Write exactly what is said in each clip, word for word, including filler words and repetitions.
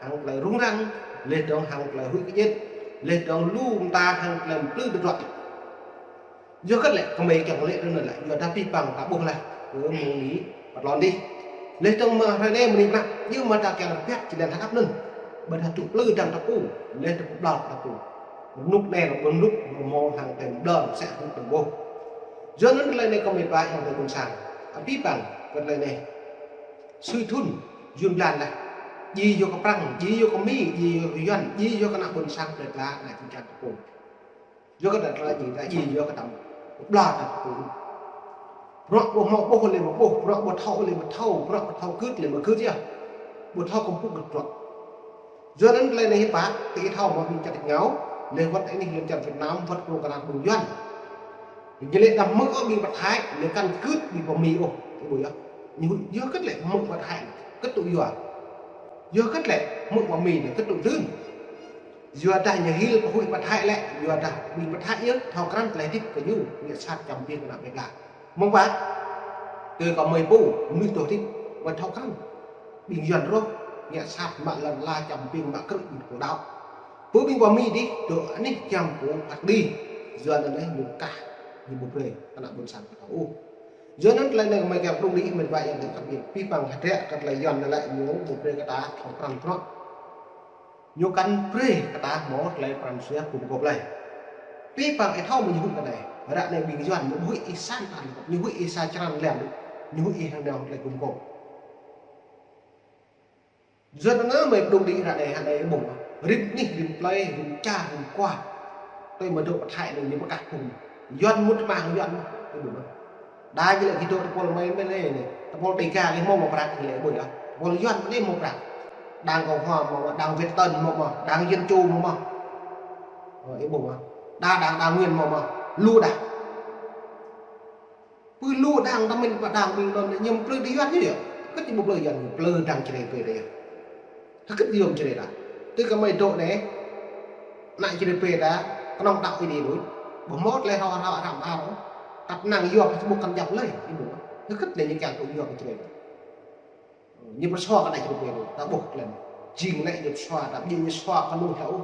hăng tơlơi rŭng răng, laih dơ̆ng hăng tơlơi huĭ kơjĕt, laih dơ̆ng lu mơta hăng tơlơi mơplư tơdruă. Yua hơget lĕ kơmơi kiăng lĕ ră anai lĕ, yua dah abih bang ta ƀuh laih kơ mơ̆ng anai pơ tlôn adih. Laih dơ̆ng mơ̆ng hrơi anai mơ̆ng anai pơ anăp, yua mơ̆ ta kiăng rơbat či lăng tơlơi khăp anŭn. Ƀơi tơlơi tŭ plư dơ̆ng ta pô, laih ta pơblŏr ta pô. Rơnŭk anai lĕ rơnŭk mơ̆ng hăng tơlơi mơdơ̆ng sĕ rơnŭk dơ̆ng ƀuh. Yua anŭn tơlơi anai kơmơi pơhiăp ayŏng adơi ƀôn sang. Abih bang kơ tơlơi anai. Sui thŭn, Yuan blan laih. Djai yua kơ Prăng, djai yua kơ Mi, djai yua kơ Yuan, djai yua kơ ană ƀôn sang plơi pla, ană čư̆ čan ta pô. Yua kơ ta tơlơi djai, ta djai yua kơ tơlơi pơblŏr ta pô. Bruă ƀu hmâo ƀuh lĕ mơ̆ ƀuh, bruă ƀu thâo lĕ mơ̆ thâo, bruă ƀu thâo gưt lĕ mơ̆ gưt yơh. Ƀu thâo kơkuh kơkuh. Yua anŭn tơlơi anai hiư̆m pă, tơlơi thâo mơ̆ ƀing čar tač rơngiao, lĕ wơ̆t anih lŏn čar Việt Nam, wơ̆t kơ ană ƀôn Yuan. Ñu lĕ đăm hmư̆ ôh ƀing pơ Thái, lĕ kăn gưt ƀing pơ Mi ôh, ih ƀuh yơh. Ñu yua hơget lĕ hmư̆ pơ Thái, hơget tŭ yua. Yua hơget lĕ hmư̆ pơ Mi lĕ hơget tŭ dưn. Yua dah ñu hil pơhuĭ pơ Thái lĕ, yua dah ƀing pơ Thái yơh, thâo krăn tơlơi hơdip kơ ñu, ngă sat čăm biêng kơ ană plơi pla. Mơ̆ng pă, kơ kơmơi pô, mơnuih dŏ hơdip, wơ̆t thâo krăn. Ƀing Yuan rŏh, ngă sat mă lŏn ala čăm biêng mă krư̆ ƀing pô đaŏ. Pơ ƀing pơ Mi adih, dŏ anih čăm pô phat đĭ. Yua anŭn lĕ ñu kah, ñu ƀu brơi, kơ ană ƀôn sang ta ôh. Yua anŭn tơlơi anai kơmơi kiăng pơđŏng đĭ mơ̆n ƀă ayŏng adơi khăp biă. Abih bang hơdră kơ tơlơi Yuan anŭn lĕ ñu ƀu brơi kơ ta thâo krăn bruă. Ñu kăn brơi kơ ta hmâo tơlơi pran jua gum gôp lơi. Abih bang ih thâo mơ̆ ñu huĭ kơ anai. Ră anai ƀing Yuan ñu huĭ ih sa mơta, ñu huĭ ih sa črăn lĕ, ñu huĭ ih hăng nao tơlơi gum gôp. Yua anŭn mơi pơđŏng đĭ ră anai, ră anai ƀơ̆ng. Rĭm anih, rĭm plơi, rĭm čar, rĭm khua. Tui mơ̆ dŏ pơ Thái anai ñu pơkă phung Yuan mŭt mă Yuan mơ̆n, ih ƀuh mơ̆n. Đa ñu lĕ kơ dŏ tơpul mơi mơi lĕ anai. Tơpul Đêga lĕ hmâo mă prăk lĕ ih ƀuh yơh. Tơpul Yuan anai hmâo prăk. Đảng Cộng hòa hmâo mă, Đảng Việt Tân hmâo mă, Đảng Dân Chủ hmâo mă. Ơ, ih ƀuh mơ̆n. Đa đảng, đảng Nguyên hmâo mă. Lu đảng. Pơ lu đảng ta mĭn pơ đảng ƀing anŭn ñu mơplư tơ Yuan yơh. Hơget ñu ƀu plư Yuan, ñu plư đảng Jrai pơ đe yơh. Hơget yom Jrai đa. Tui kơmơi dŏ anai, ană Jrai pơ đa, kơnơ̆ng đaŏ ih đĭ đôč. Ƀu hmâo tơlơi hơ̆ hơ̆ răm ar. Tăp năng yua Facebook kăn djăp lơi, ih ƀuh. Hơget lĕ ñu kiăng tŭ yua kơ Jrai. Ñu pơsua kơ ană Jrai pơ đa, ta ƀuh tơlơi. Jing lĕ ñu pơsua ta, ƀing ñu sua kơ lu ta ôh.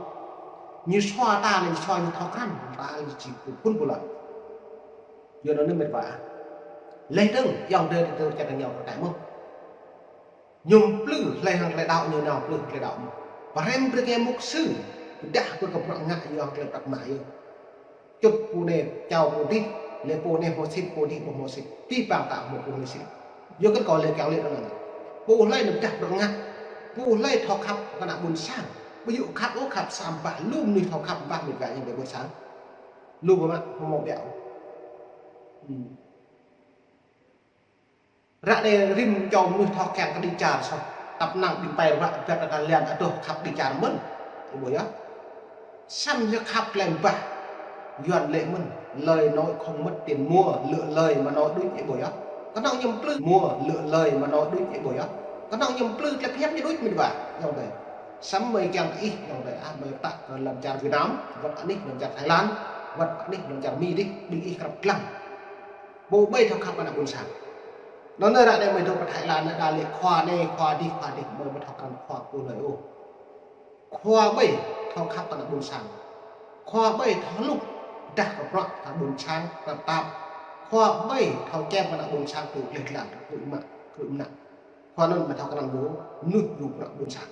Ñu sua ta lĕ ñu sua ñu thâo krăn, ta lĕ jing phun phun pơlă. Yua anŭn mĕt wa. Laih dơ̆ng, ayŏng adơi tơ čar tač rơngiao pơkă mơ̆n. Ñu mơplư, laih hăng tơlơi đaŏ ñu nao mơplư tơlơi đaŏ mơ̆n. Pơhrăm brơi kơ mục sư, pơdah brơi kơ bruă ngă yua hăng tơlơi prăk mă yơh. Čŭt pô anai, čao pô adih, lĕ pô anai hmâo sĭt, pô adih ƀu hmâo sĭt. Abih bang ta hmâo pô anai sĭt. Yua kơ kâo lĕ kiăng lĕ ră anai. Pô hlơi ñu pơdah bruă ngă, pô hlơi thâo khăp kơ ană ƀôn sang. Ƀu djơ̆ khăp ôh, khăp sa bah, lu mơnuih thâo khăp bah mĕt wa ayŏng adơi ƀôn sang. Lu ƀu mă, hmâo ƀiă ôh. Hmm. Ră anai rĭm čô mơnuih thâo kiăng kơ đĭ čar soh. Tăp năng ƀing pơ ruă ƀiă kơ lĕ adoh khăp đĭ čar mơ̆n. Ih ƀuh yơh. Săn yơh khăp lĕ bah. Yuan lĕ mơ̆n. Lời nói không mất tiền mua, lựa lời mà nói đúng, ih ƀuh yơh. Kơnơ̆ng ñu mơplư mua, lựa lời mà nói đúng, ih ƀuh yơh. Kơnơ̆ng ñu mơplư tơlơi pơhiăp ñu đôč mĕt wa. Ayŏng adơi. Samơ̆ mơi kiăng kơ ih, ayŏng adơi, ah, mơi pơtă kơ lŏn čar Việt Nam, wơ̆t anih lŏn čar Thái Lan, wơ̆t anih lŏn čar Mi adih, ƀing ih krăp lăng. Pô ƀai thâo khăp kơ ană ƀôn sang. Anŭn ră anai mơi dŏ pơ Thái Lan anai, đa lĕ khua anai, khua adih, khua adih, mơi ƀu thâo krăn khua pô hlơi ôh. Khua ƀai thâo khăp kơ ană ƀôn sang. Khua ƀai thâo hluh, pơdah kơ bruă kơ ƀôn sang, kơ tap. Khua ƀai thâo čem kơ ană ƀôn sang, tŭ gleh glan, tŭ mă, tŭ mơnă. Khua anŭn mơi thâo krăn lu, mơnuih lu bruă ƀôn sang.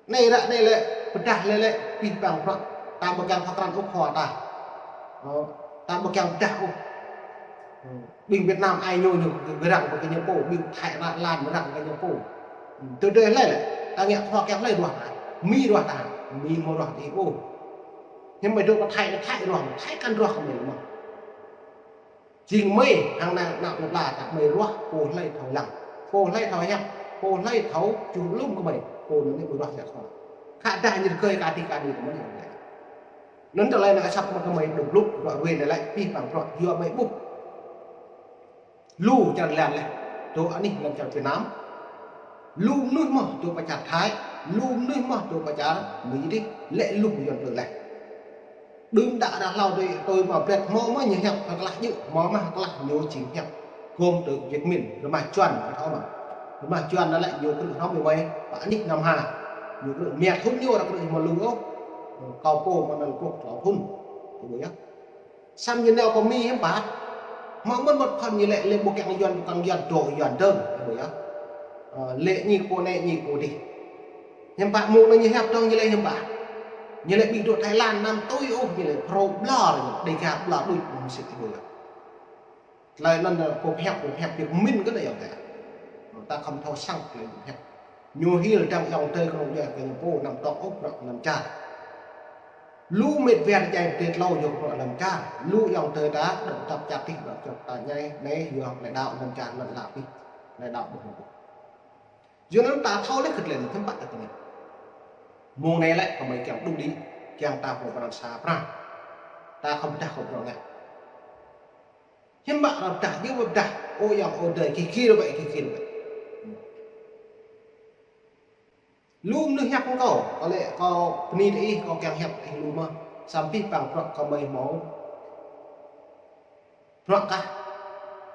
Anai ră anai lĕ, pơdah lĕ lĕ, abih bang bruă, ta ƀu kiăng thâo krăn ôh khua ta. Ơ, ta ƀu kiăng pơdah ôh. Ơ, ƀing Việt Nam ai ñu ñu gơ̆ răng kơ ñu pô, ƀing Thái Lan gơ̆ răng kơ ñu pô. Tơdơi hlơi lĕ, ta ngă khua kiăng hlơi ruah ta. Mi ruah ta, Mi hmâo ruah ta ôh. Hiư̆m mơi dŏ pơ Thái, Thái ruah, Thái kăn ruah kơ mơi lĕ mơ̆n. Jing mơi hăng ană, ană plơi pla ta mơi ruah pô hlơi thâo lăng, pô hlơi thâo hiăp, pô hlơi thâo čuh lŏm kơ mơi, pô anŭn mơi ƀu ruah yă khua. Khă dah ñu rơgơi kơ adih kơ adih kơ mơi anŭn lĕ. Anŭn tơlơi anai asăp mă kơ mơi dŏ blŭ, ruă ruê anai lĕ abih bang bruă yua mơi ƀuh. Lu čar lăn laih, dŏ anih lŏn čar Việt Nam. Lu mơnuih mơ̆ dŏ pơ čar Thái, lu mơnuih mơ̆ dŏ pơ čar Mi adih, lĕ lu Yuan plư laih. Đưm đă ră hlâo tui, tui mă bret hmâo mơ̆ ñu hiăp hơklah djơ̆, hmâo mă hơklah ñu jing hiăp. Gôm tơ Việt Minh, rơmah Yuan, kơ thâo mă. Rơmah Yuan anŭn lĕ ñu krư̆ hrŏm mơi, pơ anih Nam Hà. Ñu krư̆ mia thŭn ñu, arăng krư̆ hmâo lu ôh. Kâo pô mơ̆n anŭn kơkuh tlâo thŭn. Ih ƀuh yơh. Samơ̆ ñu nao pơ Mi hiư̆m pă. Hmâo mơ̆n mơ̆t phăn ñu lĕ, lĕ ƀu kiăng Yuan, ƀu kiăng Yuan dŏ Yuan dơ̆ng. Ih ƀuh yơh. Ơ, lĕ ñik pô anai ñik pô adih. Hiư̆m pă mơ̆ng anŭn ñu hiăp dơ̆ng ñu lĕ hiư̆m pă. Ñu lĕ ƀu dŏ Thái Lan năm tui ôh, ñu lĕ phrâo ƀlŏr, Dega ƀlŏr đuč mơ̆ng sĭt ih ƀuh yơh. Tơlơi anŭn pô pơhiăp, pô pơhiăp biă mĭn kơ anai ayŏng adơi. Ta khŏm thâo săng tơlơi pô pơhiăp. Ñu hil dăng ayŏng adơi kơnơ̆ng djai kơ ñu pô anăm tŏk ôh bruă lăm čar. Lu mĕt wa djai pơdơi tlâo yua bruă lăm čar. Lu ayŏng adơi ta dŏ tăp čar tih bruă čar ta ñai, anai yua tơlơi đaŏ lăm čar anŭn lăp ih. Tơlơi đaŏ ƀuh ƀuh. Yua anŭn ta thâo lĕ kơ tơlơi anŭn hiư̆m pă ta kơ anai. Mơ̆ng anai lĕ kơ mơi kiăng đŭng đĭ, kiăng ta pô pran sa pran. Ta khŏm pơdah kơ bruă ngă. Hiư̆m pă arăng pơdah, ƀiă pơdah. Ơ ayŏng, ơ adơi, kir kir wơ̆t, kir kir wơ̆t. Lu mơnuih hiăp kơ kâo, kâo lĕ kâo bơni kơ ih, kâo kiăng hiăp ih lu mơ̆n. Samơ̆ pih păng bruă kơ mơi hmâo. Bruă kah,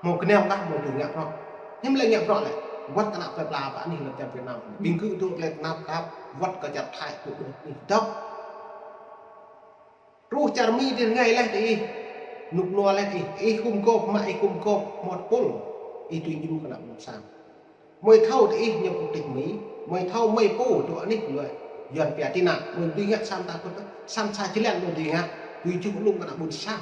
hmâo gơnam kah, hmâo tơlơi ngă bruă. Hiư̆m lĕ ngă bruă lĕ. Wơ̆t kơ ană plơi pla pơ anih lăm čar Việt Nam. Ƀing gơ̆ dŏ tơlơi tơnap tap, wơ̆t kơ čar Thái dŏ dŏ anih dŏ. Truh čar Mi dih rơngai laih tơ ih. Rơnŭk rơnua laih tơ ih. Ih gum gôp, mă ih gum gôp, hmâo tơpul. Ih tui djru kơ ană ƀôn sang. Mơi thâo tơ ih ñu quốc tịch Mi. Mơi thâo mơi pô dŏ anih lu. Yuan pia tị nạn. Mơi tui ngă săn ta kơ tơ. Săn sa čơlan mơi tui ngă. Tui djru lŏm kơ ană ƀôn sang.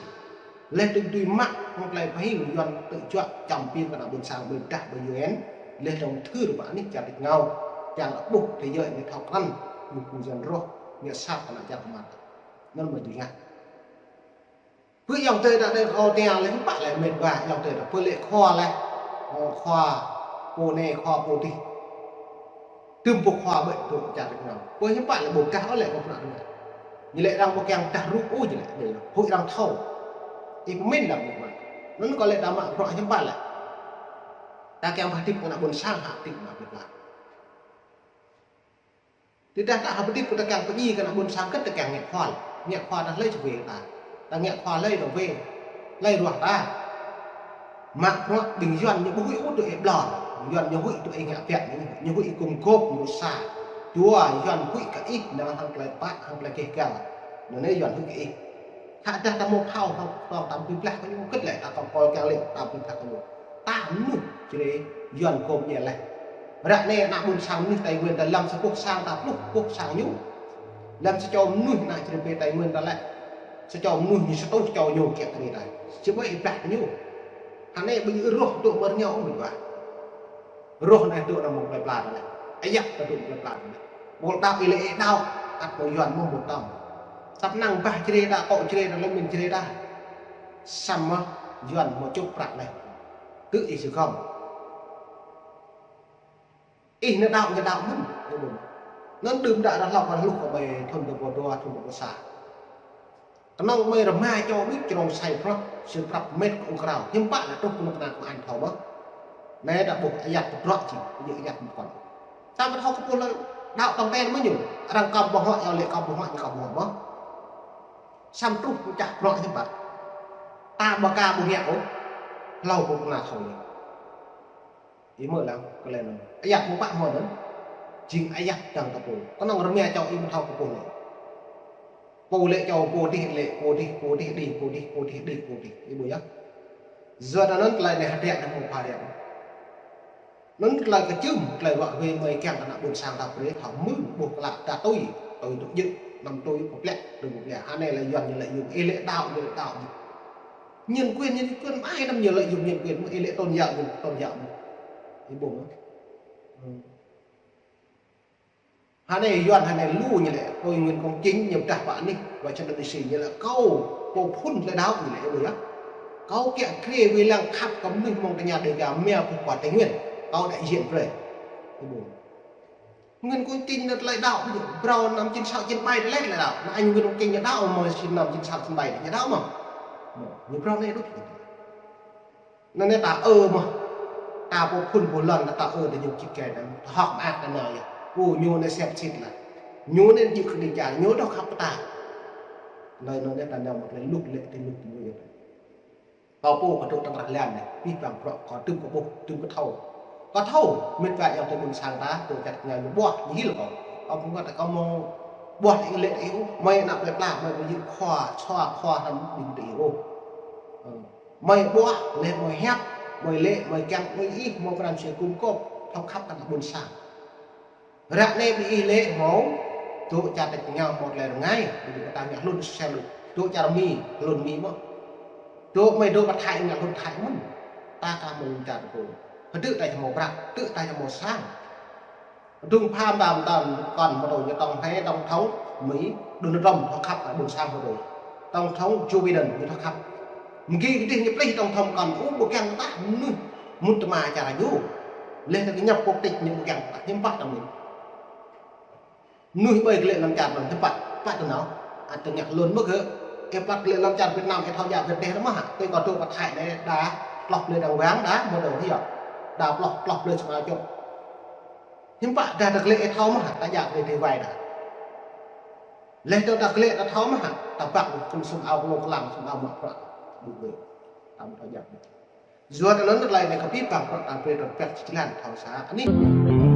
Laih dơ̆ng tui mă hăng tơlơi pơhing Yuan tơjuă čăm pin kơ ană ƀôn sang mơi pơdah ƀơi U N. Laih dơ̆ng thư rơbah anih čar tih ngao. Čang ƀuh tơjơi mơi thâo krăn. Ñu pơjăn rŏh. Ngă sat kơ ană čar kơmăt. Anŭn mơi tui ngă. Pơ ayŏng adơi ta đơi kâo tơña lĕ hiư̆m pă lĕ mĕt wa ayŏng adơi ta pơ lĕ khua lĕ, ơ, khua pô anai khua pô adih. Tơm pô khua ƀơi dŏ čar Việt Nam. Pơ hiư̆m pă lĕ ƀu kah ôh lĕ kâo pơdah anŭn. Ñu lĕ arăng ƀu kiăng pơdah rup ôh ñu lĕ, ƀu huĭ arăng thâo. Ih pơmĭn lăm mĕt wa. Anŭn kâo lĕ ta mă bruă hiư̆m pă lĕ. Ta kiăng pơhơdip kơ ană ƀôn sang hă hơdip mă mĕt wa. Tơdah ta hơdip kơ ta kiăng pơdjai kơ ană ƀôn sang kơ ta kiăng ngă khua. Ngă khua ta hlơi čơwê ta. Ta ngă khua hlơi dŏ wê. Hlơi ruah ta. Mă bruă ƀing Yuan ñu ƀu huĭ ôh dŏ ih ƀlŏr. Yuan ñu huĭ dŏ ih ngă biă ñu. Ñu huĭ ih gum gôp ñu sa. Dua Yuan huĭ kơ ih nao hăng tơlơi pă hăng tơlơi keh gal. Anŭn anai Yuan huĭ kơ ih. Khă dah ta mơ̆ phao hăng tong tam pui blah kơ ñu kơ̆t lĕ ta tong kol kiăng lĕ tam pui blah kơ ñu. Ta mơnuih Jrai Yuan gom ñu lĕ. Ră anai ană ƀôn sang mơnuih Tây Nguyên ta lăm sa boh sang ta pluh boh sang ñu. Lăm sa čô mơnuih ană Jrai pơ Tây Nguyên ta lĕ. Sa čô mơnuih ñu sa tô sa čô ñu kiăng kơ anai ta. Či ƀai ih blah kơ ñu. Hă anai ƀing ih rŏh dŏ mơ̆ rơngiao ƀing ih ƀah. Rŏh anai dŏ anăm mơ̆ng plơi pla ta lĕ. Ayăt ta dŏ plơi pla ta lĕ. Ƀôl đaŏ ih lĕ ih đaŏ. Ăt kơ Yuan mơ̆ ƀu tơm. Tăp năng ƀah Jrai ta, akŏ Jrai ta, lĕ mĭn Jrai ta. Samơ̆ Yuan mơ̆ čŭp prăk lĕ. Kơ ih sư khŏm. Ih nao đaŏ, nao đaŏ mơ̆n. Anŭn đưm đă ră hlâo kơ hluh kơ ƀai thŭn dua rơbâo dua, thŭn dua rơbâo sa. Kơnơ̆ng mơi rơma čô đuč črông sai prăk, sư prăk mĕt kơ ung krao. Hiư̆m pă lĕ truh kơnơ̆ng kơnang kơ an thâo mơ̆. Anai ta ƀuh ayăt pơdruă či, ƀu djơ̆ ayăt mơkŏn. Ta ƀu thâo kơ pô hlơi đaŏ tong ten mơ̆ ñu. Arăng kăm ƀơ̆ng huă, yua lĕ kăm ƀơ̆ng huă, ñu kăm ƀơ̆ng huă mơ̆. Samơ̆ truh pơčah prăk hiư̆m pă. Ta ƀu ka ƀu ngă ôh. Hlâo kơ kơnang thâo ñu. Ih mơ̆ lăng kơ lĕ anŭn. Ayăt mơ̆ pă mơ̆ anŭn. Jing ayăt dăng kơ pô. Kơnơ̆ng rơma čô ih mơ̆ thâo kơ pô lĕ. Pô lĕ čô pô dih lĕ, pô dih, pô dih, dih, pô dih, pô dih, dih, pô dih. Ih ƀuh yơh. Yua anŭn tơlơi anai hơdră anai mơ̆ pha ră. Anŭn tơlơi kơčưm, tơlơi ruă wê mơi kiăng kơ ană ƀôn sang ta brơi thâo mơ̆n ƀuh klă ta tui, tui tŭ djơ̆, năm tui pơplĕ, tui pơplĕ. Hă anai lĕ Yuan ñu lĕ yua, ih lĕ đaŏ, ñu lĕ đaŏ. Nhân quyền, nhân quyền, ai năm ñu lĕ yua nhân quyền, ih lĕ tôn giáo, ñu tôn giáo. Ih ƀuh mơ̆. Hă anai Yuan hă anai lu ñu lĕ, ơi Nguyễn Công Chính ñu pơdah pơ anih, wa čăn đa si ñu lĕ kâo, pô phŭn tơlơi đaŏ ñu lĕ, ih ƀuh yơh. Kâo kiăng krê wai lăng khăp kơ mơnuih mơ̆ng tơña Dega mia pơkua Tây Nguyên, kâo đại diện brơi. Ih ƀuh. Nguyễn Công Chính anŭn tơlơi đaŏ, brơi năm chín sáu chín bảy tơlơi đaŏ. Anŭn anh Nguyễn Công Chính ñu đaŏ mơ̆, sinh năm chín sáu chín bảy ñu đaŏ mơ̆. Ñu brơi anai đuč. Anŭn anai ta ơ mơ̆. Ta pô phŭn pô lŏn ta, ta ơ ta ñu čĭt gai ta. Ta hŏk mơak ta nao yơh. Ơ ñu anai sep sĭt lah. Ñu anai jing kơ đĭ čar, ñu dŏ khăp ta. Anŭn anai ta nao mơ̆ tơlơi lŭk lĕ tơlơi lŭk tơlơi yơh. Kâo pô kơ dŏ tơngan lăn anai, pih păng bruă kâo tŭm kơ ƀuh, tŭm kơ thâo. Kâo thâo, mĕt wa ayŏng adơi ƀôn sang ta, tơl čăt ngă ñu ƀuah, ñu hil kâo. Ơ, phung kâo ta kâo mơ̆ ƀuah ih lĕ ih ôh, mơi ană plơi pla, mơi ƀu djơ̆ khua, sua khua hrăm ƀing tơ ih ôh. Ơ, mơi ƀuah, lĕ mơi hiăp, mơi lĕ, mơi kiăng ƀuh ih, mơi pran jua gum gôp, thâo khăp kơ ană ƀôn sang. Ră anai ƀing ih lĕ hmâo, dŏ čar tač rơngiao hmâo tơlơi rơngai, ƀing ih kơ ta ngă hlŭn sel, dŏ čar Mi, hlŭn Mi mơ̆n. Dŏ mơi dŏ pơ Thái ngă hlŭn Thái mơ̆n. Ta kah mơ̆ng čar tơpul. Hơdơ̆ ta hmâo prăk, hơdơ̆ ta hmâo sang. Dŭng pham tam tam kŏn mơ̆ dŏ ñu tổng thống, tổng thống Mi, Donald Trump thâo khăp kơ ƀôn sang mơ̆ dŏ. Tổng thống Joe Biden ñu thâo khăp. Mơ̆ng gih kơ dih ñu plih tổng thống kŏn, ơ, ƀu kiăng ta mơnuih mŭt tơma čar Aju. Lĕ ta kơ ñăp quốc tịch ñu ƀu kiăng ta, hiư̆m pă ta mơ̆n. Mơnuih ƀơi kơ lĕ lăm čar mơ̆n hiư̆m pă, pă tơ nao. Ăt tơ ngă hlŭn mơ̆ gơ̆, ih păt kơ lĕ lăm čar Việt Nam ih thâo djă Việt Nam mơ̆ hă, tui kâo dŏ pơ Thái anai đa, tloh blơi đang wang đa, mơ̆ dŏ hiư̆m. Đa tloh, tloh blơi sơngal čŏk. Hiư̆m pă dah ta kơ lĕ ih thâo mơ̆ hă, ta djă kơ lĕ tơwai dah. Lĕ tơ ta kơ lĕ ta thâo mơ̆ hă, ta băk kơ sum ao kơlông kơlang, sum ao mă prăk. Ƀu ƀu. Ta mơ̆ thâo djă. Yua kơ anŭn tơlơi anai kơ ƀing bang prăk ta brơi ta băk či jơlan thâo sa. Anih.